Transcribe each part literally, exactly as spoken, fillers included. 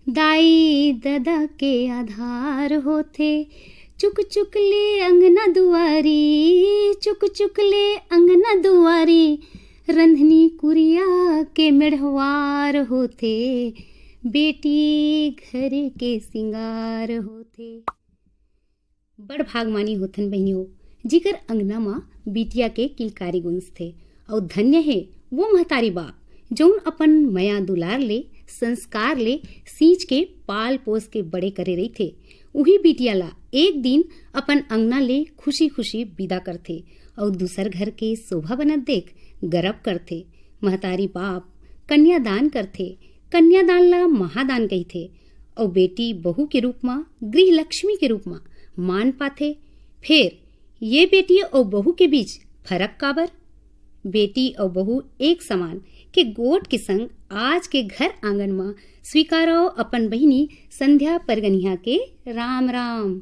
दाई ददा के आधार होथे। चुक चुक ले अंगना दुआरी, चुक चुक ले अंगना दुआरी, रंधनी कुरिया के मेढ़वार होथे। बेटी घर के सिंगार होथे। बड़ भागमानी होथन बहिनी हो, जिकर अंगना म बिटिया के किलकारी गुंजथे। अउ धन्य हे वो महतारी बाप, जउन अपन मया दुलार ले, संस्कार ले सींच के, पाल पोस के बड़े करे रहिथे। उही बिटिया ला एक दिन अपन अंगना ले खुशी खुशी विदा करथे अउ दूसर घर के शोभा बनत देख गरब करथे। महतारी बाप कन्यादान करथे। कन्यादान ला महादान कहिथे। अउ बेटी बहू के रूप म, गृह लक्ष्मी के रूप म मान पाथे। फेर ये बेटी अउ बहू के बीच फरक काबर? बेटी अउ बहू एक समान के गोठ के संग आज के घर आंगन म स्वीकारव अपन बहिनी संध्या परगनिहा के राम राम।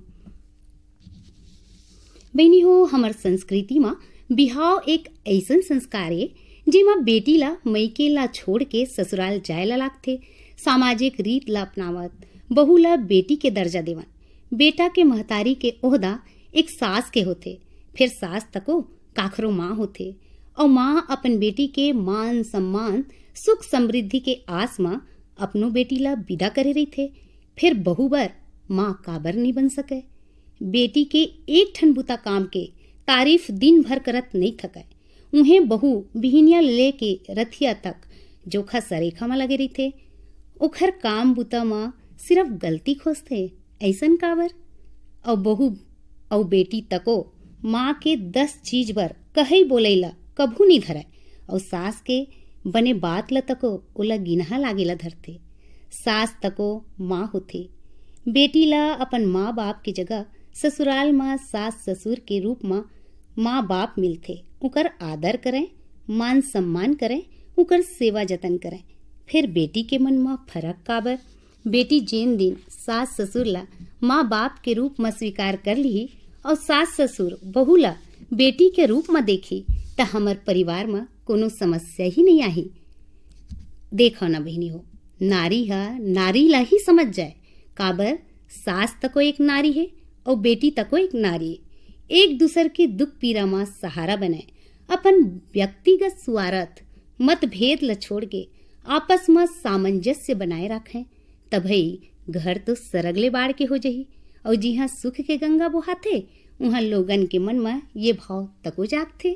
बहिनी हो, हमर संस्कृति म बिहाव एक अइसन संस्कार ए, जेमा बेटी ला मइके ला छोड़ के ससुराल जाय ला लागथे। सामाजिक रीत ला अपनावत बहू ला बेटी के दर्जा देवन। बेटा के महतारी के ओहदा एक सास के होथे, फेर सास तको काखरो माँ होथे। अउ माँ अपन बेटी के मान सम्मान, सुख समृद्धि के आस म अपनो बेटी ला विदा करे रहिथे। फेर बहू बर माँ काबर नइ बन सकय? बेटी के एक ठन बुता काम के तारीफ दिन भर करत नइ थकय। उहें बहू बिहिनिया ले लेके रथिया तक जोखा सरेखा म लगे रहिथे। ओखर काम बुता म सिर्फ गलती खोजथे, अइसन काबर? अउ बहू अउ बेटी तको माँ के दस चीज बर कहई बोलई ल कभू नइ धरय, अउ सास के बने बात ल तको ओला गिनहा लागे ल धरथे। सास तको माँ होथे। बेटी ल अपन माँ बाप के जगह ससुराल म सास ससुर के रूप म माँ बाप मिलथे, उंकर आदर करय, मान सम्मान करय, उंकर सेवा जतन करय। फेर बेटी के मन म फरक काबर? बेटी जेन दिन सास ससुर ला माँ बाप के रूप म स्वीकार कर लिही अउ सास ससुर बहू ला बेटी के रूप म देखही, त हमर परिवार म कोनो समस्या ही नइ आही। देखव न बहिनी हो, नारी ह नारी ला ही समझ जाय। काबर, सास तको एक नारी हे अउ बेटी तको एक नारी हे। एक दूसर के दुख पीरा म सहारा बनय, अपन व्यक्तिगत स्वार्थ, मतभेद ल छोड़ के आपस म सामंजस्य बनाए राखय, तभई घर तो सरग ले बाढ़ के हो जही। अउ जिहां सुख के गंगा बोहाथे, उहां लोगन के मन म ये भाव तको जागथे।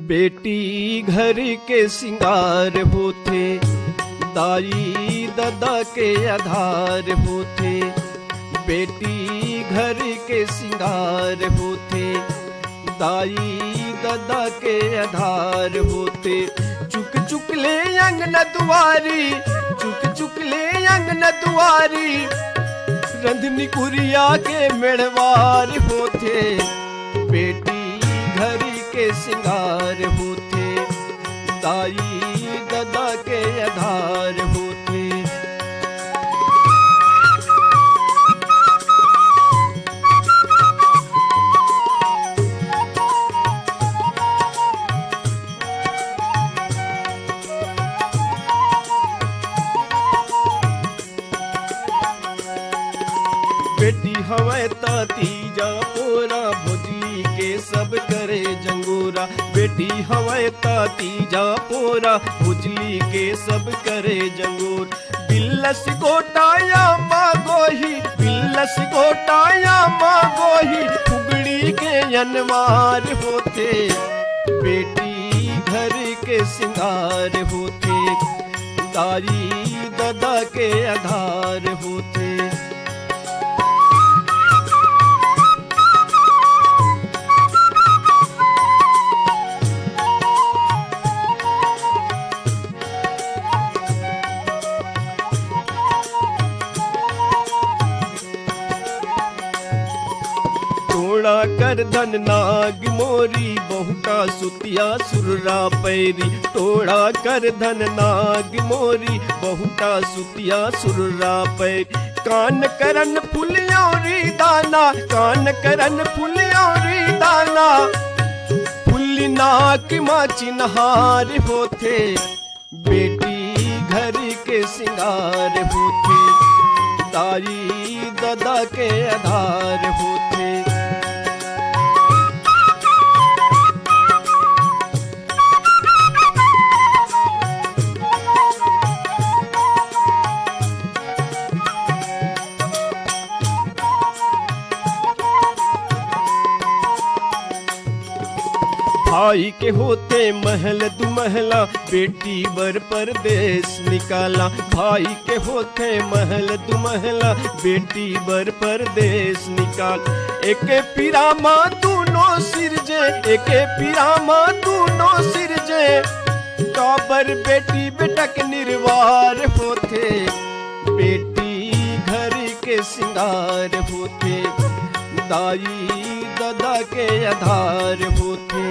बेटी घर के सिंगार होथे, दाई ददा के आधार होथे। बेटी घर के सिंगार होथे, दाई ददा के आधार होथे। चुक चुक ले अंगना दुआरी, चुक चुक ले अंगना दुआरी, रंधनी कुरिया के मेड़वार होथे। बेटी घर के सिंगार होथे, दाई ददा के आधार होथे। बेटी हवय त तीजा पोरा, भोजली के सब करे जंगोरा। बेटी हवय त तीजा पोरा, भोजली के सब करे जंगोर। बिल्लस गोटाया माँ गोही, बिल्लस गोटाया माँ गोही, फुगड़ी के अनवार होथे। बेटी घर के सिंगार होथे, दाई ददा के आधार होथे। टोड़ा कर धन नाग मोरी बहुटा सुतिया सुररा पैरी, टोड़ा कर धन नाग मोरी बहुटा सुतिया सुररा पैरी। कान करन फुलियोरी दाना, कान करन फुलियोरी दाना, फुल्ली नाक मा चिन्हार होथे। बेटी घर के सिंगार होथे, दाई ददा के आधार होथे। भाई के होथे महल दू महला, बेटी बर परदेस निकाला। भाई के होथे महल दू महला, बेटी बर परदेस निकाल। एके पीरा मा दूनो सिरजे, एके पीरा मा दूनो सिरजे, काबर बेटी बेटा के निर्वार होथे। बेटी घर के सिंगार होथे, दाई ददा के आधार होथे।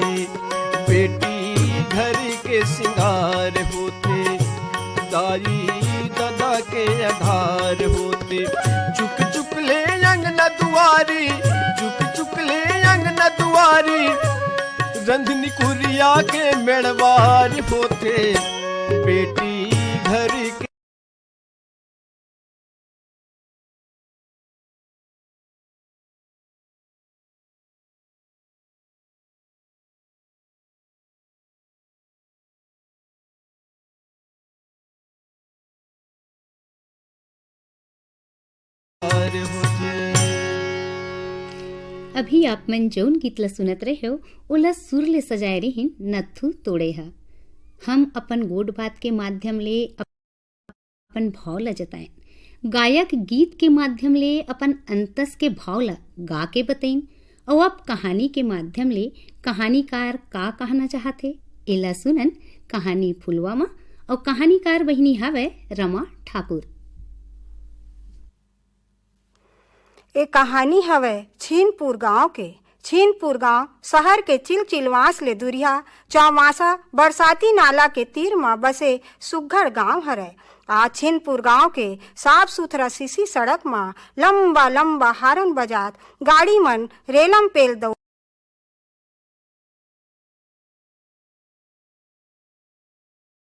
बेटी घर के सिंगार होथे, दाई ददा के आधार होथे। चुक चुक ले अंगना दुआरी, चुक चुक ले अंगना दुआरी, रंधनी कुरिया के मेड़वार होथे। बेटी घर के अभी आप मन जौन गीत ल सुनत रहे हो, ओला सुर ले सजाए रिहिन नत्थू तोड़े ह। हम अपन गोठ बात के माध्यम ले अपन भाव ल जताएन। गायक गीत के माध्यम ले अपन अंतस के भाव ल गा के बतइन। अउ अब कहानी के माध्यम ले कहानीकार का कहना चाहत हे, एला सुनन। कहानी फुलवा म, अउ कहानीकार बहिनी हवय रमा ठाकुर। ए कहानी हवय छीनपुर गांव के। छीनपुर गांव शहर के चिलचिलवास ले दुरिहा चौमासा बरसाती नाला के तीर म बसे सुग्घर गांव हरय। आज छीनपुर गांव के साफ सुथरा सीसी सड़क म लंबा लंबा हारन बजात गाड़ी मन रेलम पेल दौ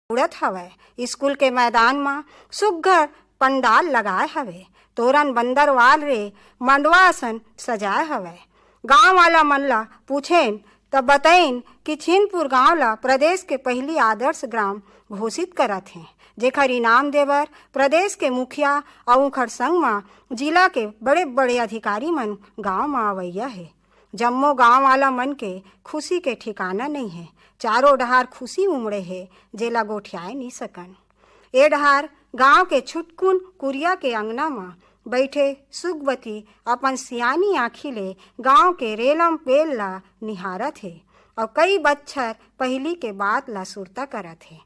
उड़त हवय। स्कूल के मैदान म सुग्घर पंडाल लगाए हवय। तोरन बंदरवाल रे मंडवा असन सजाए हवय। गांव वाला मन ला पूछेन त बतइन कि छीनपुर गांव ला प्रदेश के पहिली आदर्श ग्राम घोषित करत हे, जेखर इनाम देबर प्रदेश के मुखिया अउ उंखर संग म जिला के बड़े-बड़े अधिकारी मन गांव म अवइया हे। जम्मो गांव वाला मन के खुशी के ठिकाना नइ हे। चारों डहार खुशी उमड़े हे, जेला गोठियाए नइ सकन। ए डहार गांव के छुटकुन कुरिया के अंगना म बइठे सुगवती अपन सियानी आंखी ले गांव के रेलम पेल ला निहारत हे अउ कई बच्छर पहिली के बात ला सुरता करत हे।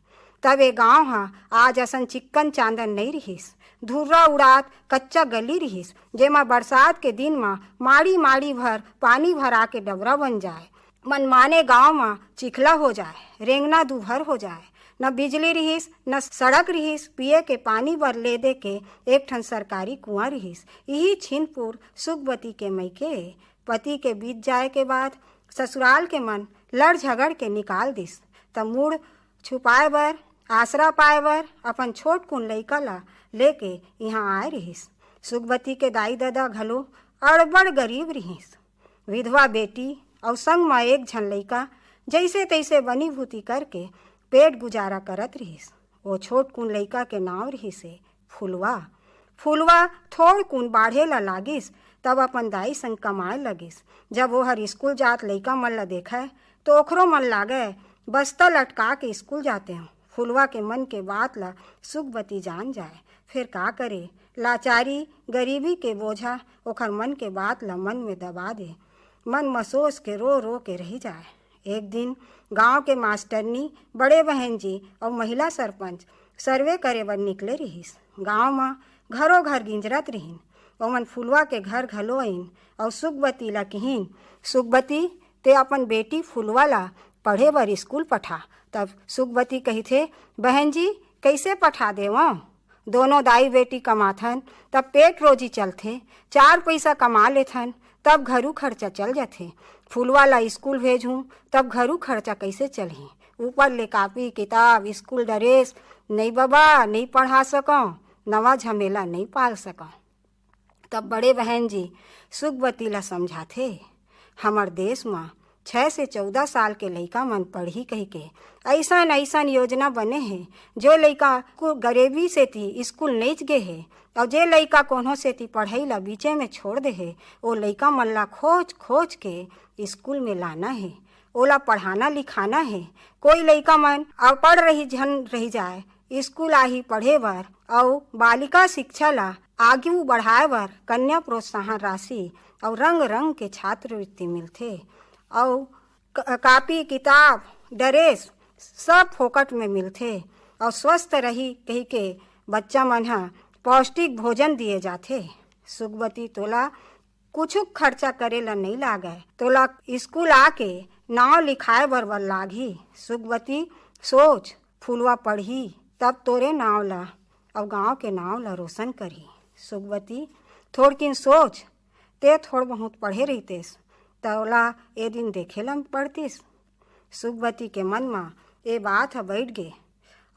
तब ए गांव ह आज असन चिक्कन चांदन नइ रिहिस। धुर्रा उड़ात कच्चा गली रिहिस, जेमा बरसात के दिन म माड़ी-माड़ी भर पानी भरा के डबरा बन जाय। मनमाने गांव म चिखला हो जाय, रेंगना दुभर हो जाय। न बिजली रिहिस, न सड़क रिहिस, पिए के पानी बर ले दे के एक ठन सरकारी कुआं रिहिस। इही छिनपुर सुखवती के मइके ए। पति के बीत जाय के बाद ससुराल के मन लड़ झगड़ के निकाल दिस, त मुड़ छुपाए बर, आसरा पाए बर अपन छोटकुन लइका ला लेके इहां आए रिहिस। सुखवती के दाई ददा घलो अड़बड़ गरीब रिहिस। विधवा बेटी अउ संग म एक झन लइका, जइसे तइसे बनी भूती करके पेट गुजारा करत रिहिस। ओ छोटकुन लइका के नांव रिहिस हे फुलवा। फुलवा थोड़कुन बाढ़े ल लागिस, तब अपन दाई संग कमाए लगिस। जब ओहर स्कूल जात लइका मन ल देखय, तो ओखरो मन लागय, बस्ता लटका के स्कूल जाते हंव। फुलवा के मन के बात ल सुखवती जान जाय। फेर का करे? लाचारी, गरीबी के बोझा ओखर मन के बात ल मन में दबा दे। मन मसोस के रो रो के रहि जाय। एक दिन गांव के मास्टरनी, बड़े बहन जी अउ महिला सरपंच सर्वे करे बर निकले रिहिस। गांव म घरो घर गिंजरत रिहिन। ओमन फुलवा के घर घलो आइन अउ सुखबती ला किहिन, "सुखबती, ते अपन बेटी फुलवा ला पढ़े बर स्कूल पठा।" तब सुखबती कहिथे, "बहन जी, कइसे पठा देवं? दोनों दाई बेटी कमाथन, तब पेट रोजी चलथे, चार पइसा कमा लेथन, तब घरू खर्चा चल जाथे। फुलवा ला स्कूल भेजहूँ, तब घरू खर्चा कइसे चलही? ऊपर ले कापी, किताब, स्कूल ड्रेस, नइ बबा, नइ पढ़ा सकंव, नवा झमेला नइ पाल सकंव।" तब बड़े बहन जी सुखबती ला समझाथे, "हमर देश म छह से चौदह साल के लइका मन पढ़ही कहिके अइसन अइसन योजना बने हे, जो लइका को गरीबी सेती स्कूल नइच गे हे, अउ जे लइका कोनो सेती पढ़ई ला बीचे में छोड़ दे हे, ओ लइका मन ला खोज खोज के स्कूल में लाना हे, ओला पढ़ाना लिखाना हे। कोई लइका मन अनपढ़ रही झन रही जाए, स्कूल आही पढ़े बर, अउ बालिका शिक्षा ला आगू बढ़ाए बर कन्या प्रोत्साहन राशि अउ रंग रंग के छात्रवृत्ति मिलथे, अउ क-, कापी, किताब, ड्रेस सब फोकट में मिलथे, अउ स्वस्थ रही कहिके बच्चा मन ह पौष्टिक भोजन दिए जाथे। सुखबती, तोला कुछु खर्चा करे ला नइ लागय, तोला स्कूल आके नाव लिखाए बर, बर लागही।" सुखबती, "सोच, फुलवा पढ़ही, तब तोरे नाव ला अउ गांव के नाव ला रोशन करही।" सुखबती, "थोड़किन सोच, ते थोड़ बहुत पढ़े रहितेस, तोला ए दिन देखे ला पड़तिस।" सुखबती के मन म ए बात ह बइठ गे,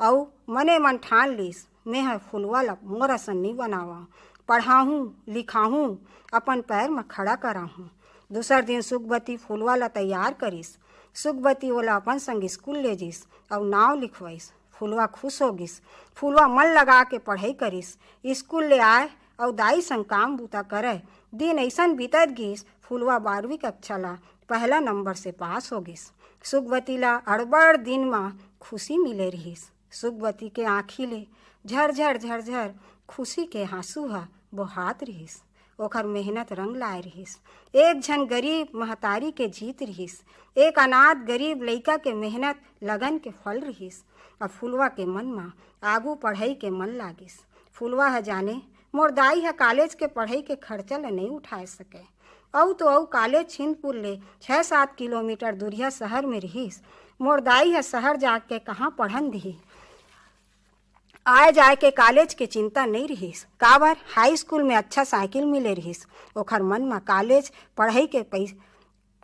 अउ मने मन ठान लिस, "मेंह फुलवा ला मोर असन नइ बनावंव, पढ़ाहूँ, लिखाहूँ, अपन पैर म खड़ा कराहूँ।" दूसर दिन सुखबती फुलवा ला तैयार करिस। सुखबती ओला अपन संग स्कूल ले जिस अउ नाव लिखवाइस। फुलवा खुश हो गिस। फुलवा मन लगा के पढ़ई करिस। स्कूल ले आए अउ दाई संग काम बूता करय। दिन अइसन बीतत गिस, फुलवा बारहवीं कक्षा ला पहला नंबर से पास हो गिस। सुखबती ला अड़बड़ दिन म खुशी मिले रिहिस। सुखबती के आँखी ले झरझर झरझर खुशी के आंसू ह बोहात रिहिस। ओखर मेहनत रंग लाए रिहिस। एक झन गरीब महतारी के जीत रिहिस। एक अनाथ गरीब लइका के मेहनत लगन के फल रिहिस। अब फुलवा के मन म आगू पढ़ई के मन लागिस। फुलवा ह जाने, "मोर दाई ह कॉलेज के पढ़ई के खर्चा ल नइ उठाए सके। अउ तो अउ कॉलेज छिंदपुर ले छह सात किलोमीटर दूरिहा शहर में रिहिस। मोर दाई ह शहर जाके कहाँ पढ़न दिही? आए जाए के कॉलेज के चिंता नइ रिहिस, काबर हाई स्कूल में अच्छा साइकिल मिले रिहिस। ओखर मन म कॉलेज पढ़ई के पै-,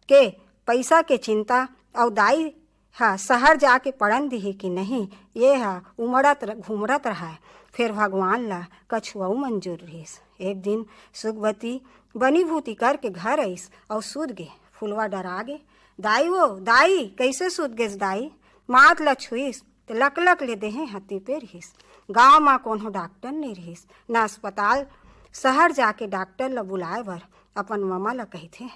के पइसा के चिंता अउ दाई ह शहर जाके पढ़न दिही कि नहीं, ये ह उमड़त र-, घुमड़त रहय।" फेर भगवान ला कछु अउ मंजूर रिहिस। एक दिन सुखबती बनी भूती करके घर आइस अउ सूत गे। फुलवा डरा गे। "दाई वो, दाई, कइसे सूत गेस दाई?" माथ ला छुइस त लकलक ले देहे ह तिपे रिहिस। गांव म कोनो डॉक्टर नइ रिहिस, न अस्पताल। शहर जाके डॉक्टर ल बुलाए बर अपन ममा ल कहिथे।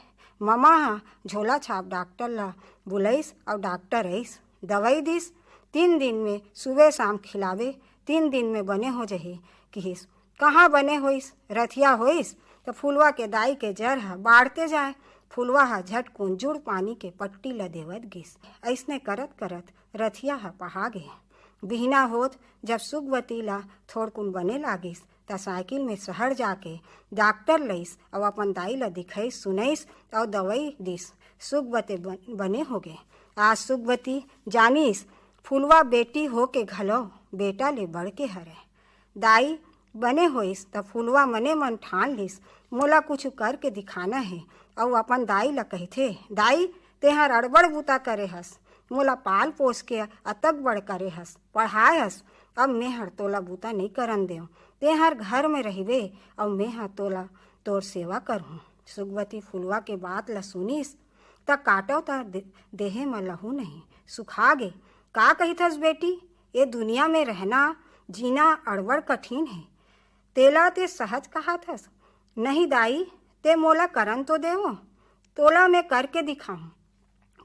ममा ह झोला छाप डॉक्टर ल बुलइस अउ डॉक्टर अइस, दवई दिस। "तीन दिन में सुबह शाम खिलावे, तीन दिन में बने हो जही," किहिस। कहाँ बने होइस, रथिया होइस, त फुलवा के दाई के जर ह बाढ़ते जाए। फुलवा ह झटकुन जुड़ पानी के पट्टी ल देवत गिस। अइसने करत करत रथिया ह पहा गे। बिहना होत जब सुखबती ल थोड़कुन बने लागिस, त साइकिल में शहर जाके डॉक्टर लइस अउ अपन दाई ल दिखइस, सुनइस अउ दवई दिस। सुखबती बन-, बने होगे। आज सुखबती जानिस, फुलवा बेटी होके घलो बेटा ले बढ़के हरय। दाई बने होइस, त फुलवा मने मन ठान लिस, "मोला कुछु करके दिखाना हे।" अउ अपन दाई ल कहिथे, "दाई, तेंहर अड़बड़ बूता करे हस, मोला पाल पोस के अतक बड़ करे हस, पढ़ाए हस, अब मेंहर तोला बूता नइ करन देंव। तेंहर घर में रहिबे अउ मेंह तोला, तोर सेवा करहूँ।" सुखबती फुलवा के बात ल सुनिस, त काटो त दे-, देहे म लहू नहीं, सुखा गे। "का कहिथस बेटी, ए दुनिया में रहना, जीना अड़बड़ कठिन हे। तेला ते सहज कहाथस। नहीं दाई, ते मोला करन तो देवो, तोला मैं करके दिखाहूँ।"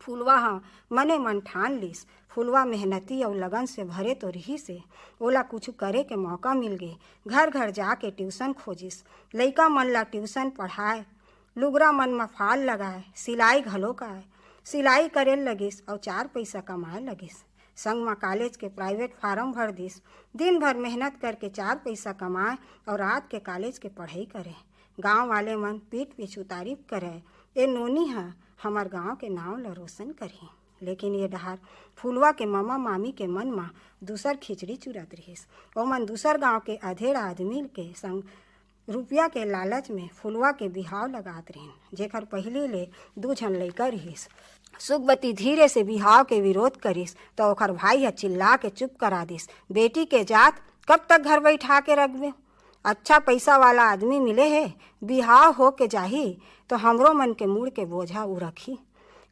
फुलवा ह मने मन ठान लिस। फुलवा मेहनती अउ लगन से भरे तो रिहिस हे, ओला कुछु करे के मौका मिल गे। घर घर जाके ट्यूशन खोजिस, लइका मन ला ट्यूशन पढ़ाए, लुगरा मन म फाल लगाए, सिलाई घलोक आए। सिलाई करे लगिस अउ चार पइसा कमाए लगिस। संग म कॉलेज के प्राइवेट फार्म भर दिस। दिन भर मेहनत करके चार पइसा कमाए अउ रात के कॉलेज के पढ़ई करे। गांव वाले मन पीठ पीछू तारीफ करय, "ए नोनी ह हमर गांव के नांव ल रोशन करही।" लेकिन ये डहार फुलवा के ममा मामी के मन म दूसर खिचड़ी चुरत रिहिस। ओमन दूसर गांव के अधेड़ आदमी के संग रुपया के लालच में फुलवा के बिहाव लगात रिहिन, जेकर पहिली ले दू झन लइका रिहिस। सुखवती धीरे से बिहाव के विरोध करिस, त ओकर भाई ह चिल्ला के चुप करा दिस, "बेटी के जात कब तक घर बैठा के रखबे? अच्छा पैसा वाला आदमी मिले हे, बिहाव हो के जाही, तो हमरो मन के मुड़ के बोझा उ रखही।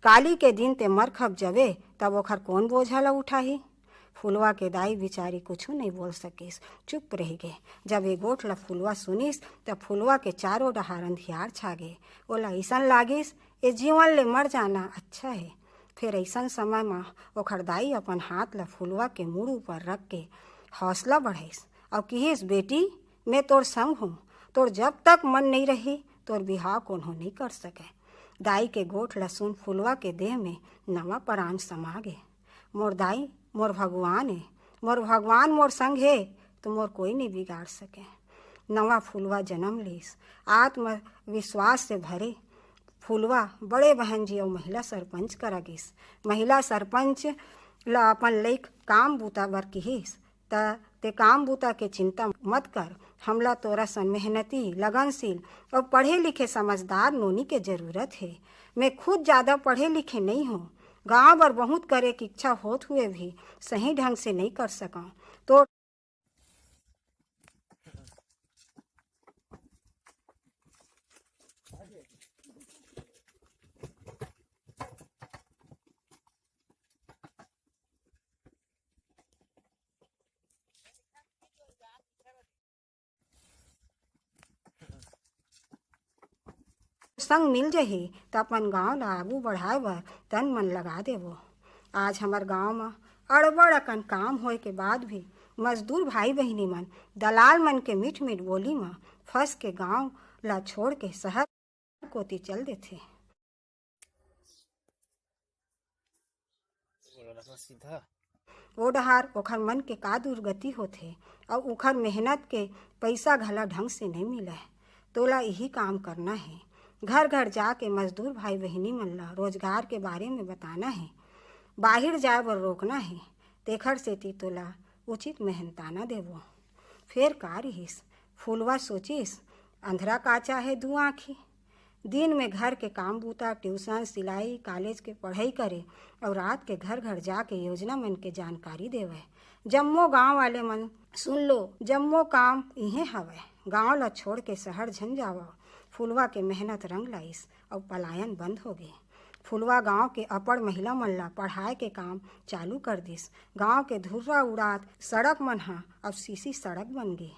काली के दिन ते मर खप जबे, तब ओखर कोन बोझा ल उठाही?" फुलवा के दाई बिचारी कुछु नइ बोल सकिस, चुप रहि गे। जब ए गोठ ल फुलवा सुनिस, त फुलवा के चारों डहार अंधियार छा गे। ओला अइसन लागिस, ए जीवन ले मर जाना अच्छा हे। फेर अइसन समय म ओखर दाई अपन हाथ ल फुलवा के मुड़ ऊपर रख के हौसला बढ़ाइस अउ किहिस, "बेटी, मैं तोर संग हूँ। तोर जब तक मन नइ रही, तोर बिहाव कोनो नइ कर सके।" दाई के गोठ ल सुन फुलवा के देह में नवा परान समा गे। "मोर दाई, मोर भगवान ए, मोर भगवान मोर संग हे, तो मोर कोई नइ बिगाड़ सके।" नवा फुलवा जन्म लीस। आत्मविश्वास से भरे फुलवा बड़े बहन जी अउ महिला सरपंच करा गिस। महिला सरपंच ल अपन लइक काम बूता बर किहिस, "त ते काम बूता के चिंता मत कर, हमला तोरा सन मेहनती, लगनशील अउ पढ़े लिखे समझदार नोनी के जरूरत हे। मैं खुद ज्यादा पढ़े लिखे नइ हूँ, गांव बर बहुत करे के इच्छा होत हुए भी सही ढंग से नइ कर सकंव। तो संग मिल जही, त अपन गांव ला आगू बढ़ाए बर तन मन लगा देबो।" आज हमर गांव म अड़बड़ अकन काम होए के बाद भी मजदूर भाई बहिनी मन दलाल मन के मीठ मीठ बोली म फंस के गांव ला छोड़ के शहर कोती चल देथे। ओ डहार ओखर मन के का दुर्गति होथे, अउ ओखर मेहनत के पइसा घला ढंग से नइ मिलय। तोला इही काम करना हे, घर घर जाके मजदूर भाई बहिनी मन ला रोजगार के बारे में बताना हे, बाहिर जाए बर रोकना हे, तेखर सेती तोला उचित मेहनताना देबो। फेर का रिहिस? फुलवा सोचिस, "अंधरा का चाहे दू आँखी।" दिन में घर के काम बूता, ट्यूशन, सिलाई, कॉलेज के पढ़ाई करे अउ रात के घर घर जाके योजना मन के जानकारी देवय। जम्मो गांव वाले मन सुन लो, जम्मो काम इहें हवय। गांव ला छोड़ के शहर झन जावव। फुलवा के मेहनत रंग लाइस अउ पलायन बंद होगे। फुलवा गांव के अपढ़ महिला मन ला पढ़ाए के काम चालू कर दिस। गांव के धुर्रा उड़ात सड़क मन ह अब सीसी सड़क बन गे।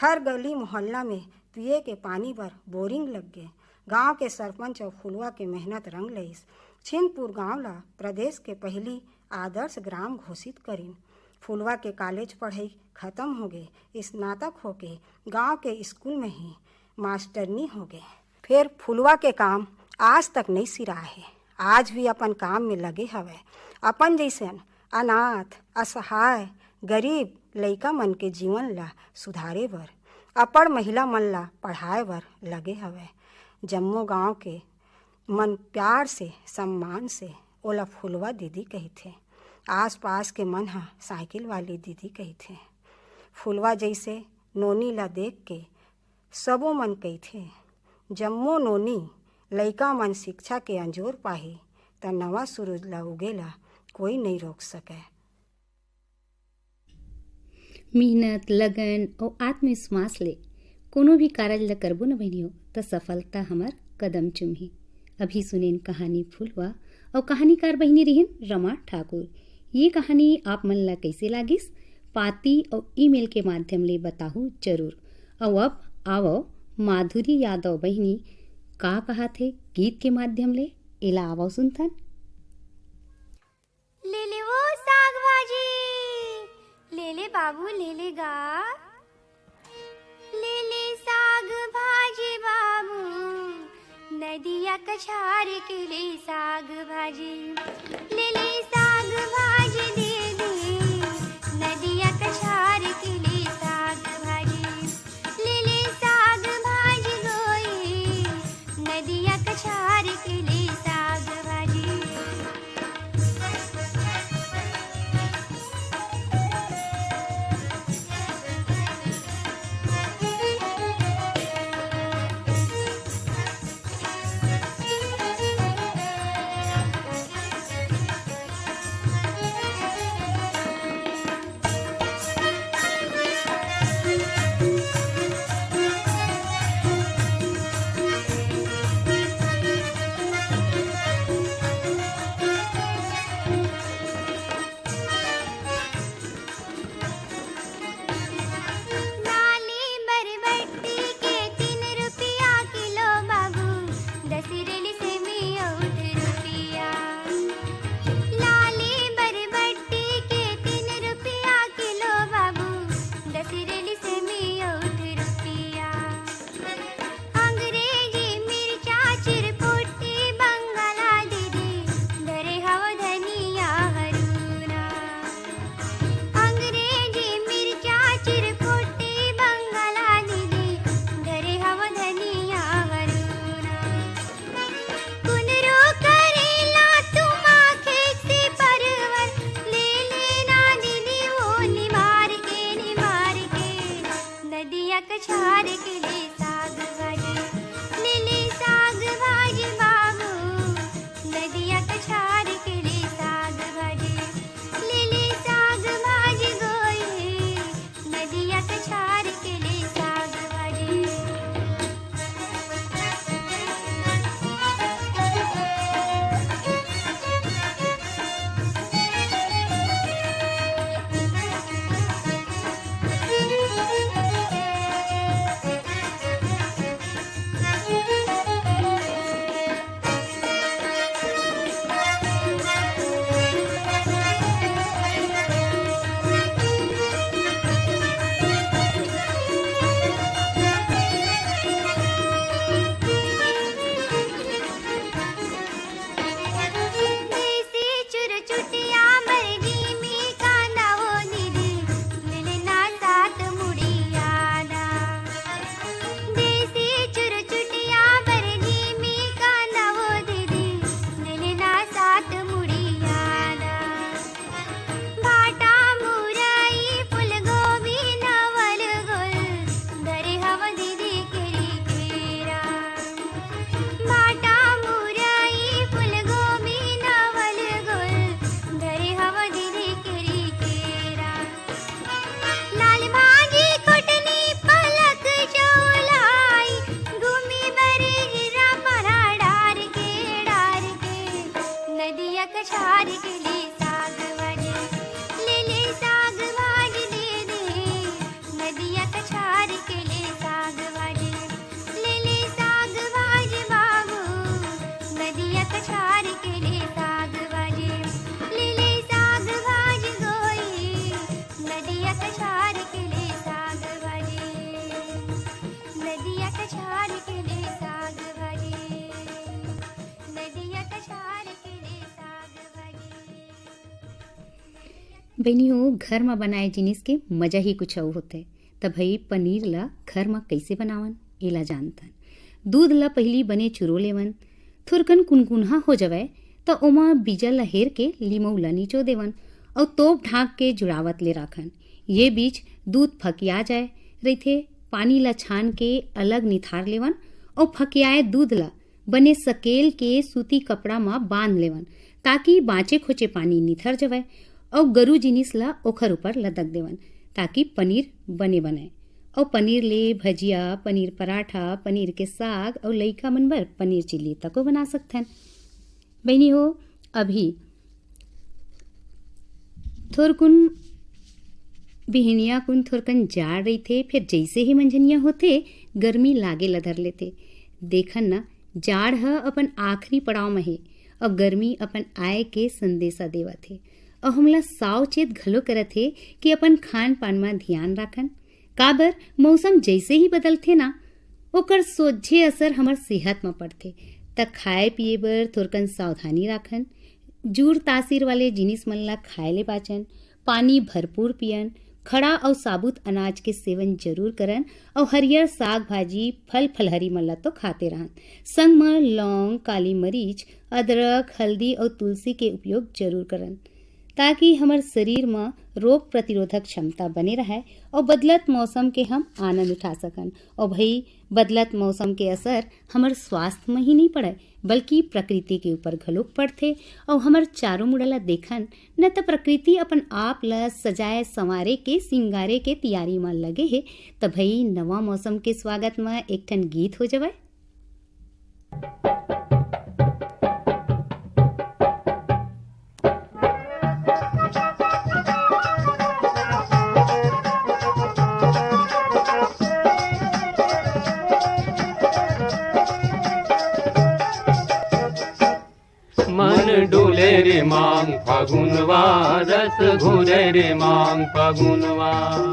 हर गली मोहल्ला में पिए के पानी बर बोरिंग लग गे। गांव के सरपंच अउ फुलवा के मेहनत रंग लइस। छिंदपुर गांव ला प्रदेश के पहिली आदर्श ग्राम घोषित करिन। फुलवा के कॉलेज पढ़ई खत्म होगे। स्नातक होके गांव के स्कूल में ही मास्टरनी होगे। फेर फुलवा के काम आज तक नइ सिराए हे। आज भी अपन काम में लगे हवय। अपन जइसन अनाथ, असहाय, गरीब लइका मन के जीवन ला सुधारे बर, अपढ़ महिला मन ला पढ़ाए बर लगे हवय। जम्मो गांव के मन प्यार से, सम्मान से ओला फुलवा दीदी कहिथे। आसपास के मन ह साइकिल वाली दीदी कहिथे। फुलवा जइसे नोनी ला देख के सबो मन कहिथे, "जम्मो नोनी लइका मन शिक्षा के अंजोर पाही, त नवा सूरज ला उगे ला कोई नइ रोक सकय।" मेहनत, लगन अउ आत्मविश्वास ले कोनो भी कारज ल करबो न बहिनी हो, त सफलता हमर कदम चूमही। अभी सुनेन कहानी फुलवा अउ कहानीकार बहिनी रिहिन रमा ठाकुर। ये कहानी आप मन ला कइसे लागिस? पाती अउ ईमेल के माध्यम ले बताहू जरूर। अउ अब आवव माधुरी यादव बहिनी का कहाथे गीत के माध्यम ले, एला आवव सुनथन। ले ले वो साग भाजी, ले ले बाबू, ले ले गा। ले ले साग भाजी बाबू, नदिया कछार के ले साग भाजी। ले ले साग भाजी दीदी, नदिया कछार के ले साग भाजी। ले ले साग भाजी गोई, बहिनी हो, घर म बनाए जिनिस के मजा ही कुछ अउ होथे। त भई पनीर ल घर म कइसे बनावन, एला जानथन। दूध ल पहिली बने चुरो लेवन, थुरकन कुनकुनहा हो जवय, त ओमा बीजा ल हेर के लीमऊ ल निचो देवन अउ तोप ढांक के जुड़ावत ले राखन। ये बीच दूध फकिया जाय रहिथे, पानी ल छान के अलग निथार लेवन अउ फकियाए दूध ल बने सकेल के सूती कपड़ा म बांध लेवन, ताकि बांचे खोचे पानी निथर जवय अउ गरु जिनिस ल ओखर ऊपर लदक देवन, ताकि पनीर बने बनय। अउ पनीर ले भजिया, पनीर पराठा, पनीर के साग अउ लइका मन बर पनीर चिल्ली तको बना सकथन। बहिनी हो, अभी थोरकुन बिहनिया कुन थोरकन जाड़ रहिथे, फेर जइसे ही मंझनिया होथे, गर्मी लागे ल धर लेथे। देखन न, जाड़ ह अपन आखिरी पड़ाव म हे, अउ गर्मी अपन आय के संदेशा देवत हे, अउ हमला सावचेत घलो करत हे कि अपन खान पान म धियान राखन। काबर मौसम जइसे ही बदलथे ना, ओकर सोझे असर हमर सेहत म पड़थे। त खाए पिए बर थोरकन सावधानी राखन, जूर तासीर वाले जिनिस मन ल खाए ले बाचन, पानी भरपूर पियन, खड़ा अउ साबुत अनाज के सेवन जरूर करन, अउ हरियर साग भाजी, फल फलहरी मन ल तो खाते रहन। संग म लौंग, काली मरीच, अदरक, हल्दी अउ तुलसी के उपयोग जरूर करन, ताकि हमर शरीर म रोग प्रतिरोधक क्षमता बने रहय अउ बदलत मौसम के हम आनंद उठा सकन। अउ भई, बदलत मौसम के असर हमर स्वास्थ्य म ही नइ पड़य, बल्कि प्रकृति के ऊपर घलोक पड़थे। अउ हमर चारों मुड़ा ल देखन न, त प्रकृति अपन आप ल सजाए संवारे के, सिंगारे के तियारी म लगे हे। त भई, नवा मौसम के स्वागत म एक ठन गीत हो जवय। मन डोले रे मांग फगुनवा, रस घोले रे मांग फगुनवा।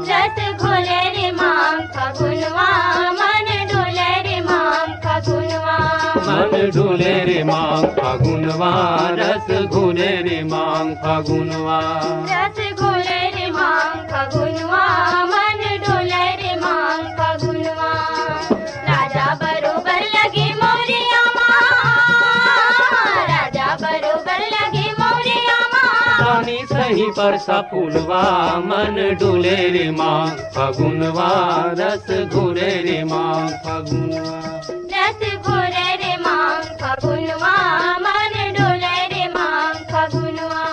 रस घोले रे मांग फगुनवा, मन डोले रे मांग फगुनवा। मन डोले रे मांग फगुनवा, रस घोले रे मांग फगुनवा। रस घोले रे मांग फगुनवा, मन डोले रे मांग फगुनवा। राजा बरोबर लगे मौरिया मा, राजा बरोबर लगे मौरिया मा। रानी सही परसा फुलवा, मन डोले रे मांग फगुनवा, रस घोले रे मांग फगुनवा। रस घोले रे मांग फगुनवा, मन डोले रे मांग फगुनवा।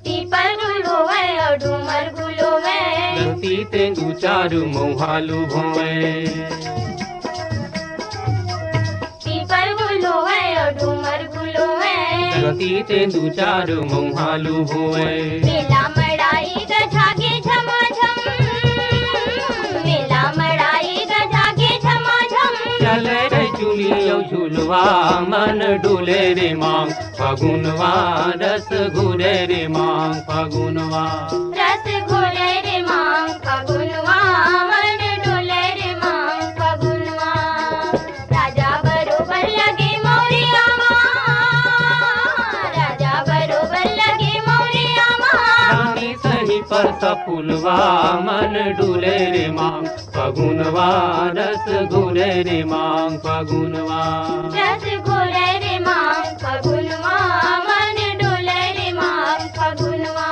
पीपर गुल होवय अउ डूमर गुल होवय। गलती तेंदू चारू मऊहा लुभ होवय। पीपर गुल होवय अउ डूमर गुल होवय। गलती तेंदू चारू मऊहा लुभ होवय। बेला मड़ाई गजागे झमाझम। बेला मड़ाई गजागे झमाझम। चले रे चुली अउ झुलवा, मन डोले रे मांग फगुनवा, रस घोले रे मांग फगुनवा। रस घोले रे मांग फगुनवा, मन डोले रे मांग फगुनवा। राजा बरोबर लगे मौरिया मा, राजा बरोबर लगे मौरिया मा। रानी सही परसा फुलवा, मन डोले रे मांग फगुनवा, रस घोले रे मांग फगुनवा। रस घोले रे मांग फगुनवा, मन डोले रे मांग फगुनवा।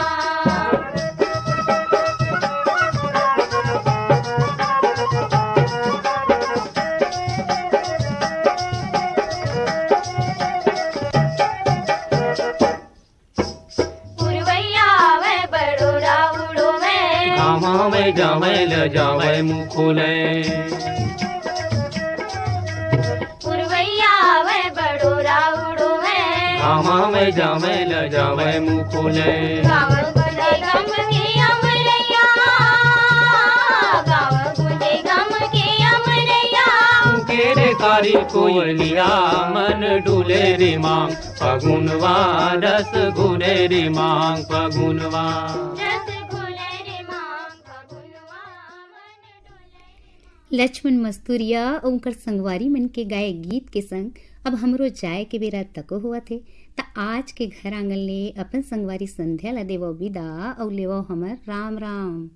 पुरवैया आवै बड़ोरा उड़ोवै। घामा में जावै ल जावै मुखोलै। पुरवैया आवै बड़ोरा उड़ोवै। घामा में जावै ल जावै मुखोलै। गाँव गुंजे गम के अमरैया। गाँव गुंजे गम के अमरैया। के रे कारी कोयलिया मन डोले रे मांग फगुनवा रस घोले रे मांग फगुनवा। रस घोले रे मांग लक्ष्मण मस्तुरिया अउ उनकर संगवारी मन के गाए गीत के संग अब हमरो जाए के बेरा तको होवत हे। त आज के घर आंगन ले अपन संगवारी संध्या ला देवो विदा अउ लेवो हमर राम राम।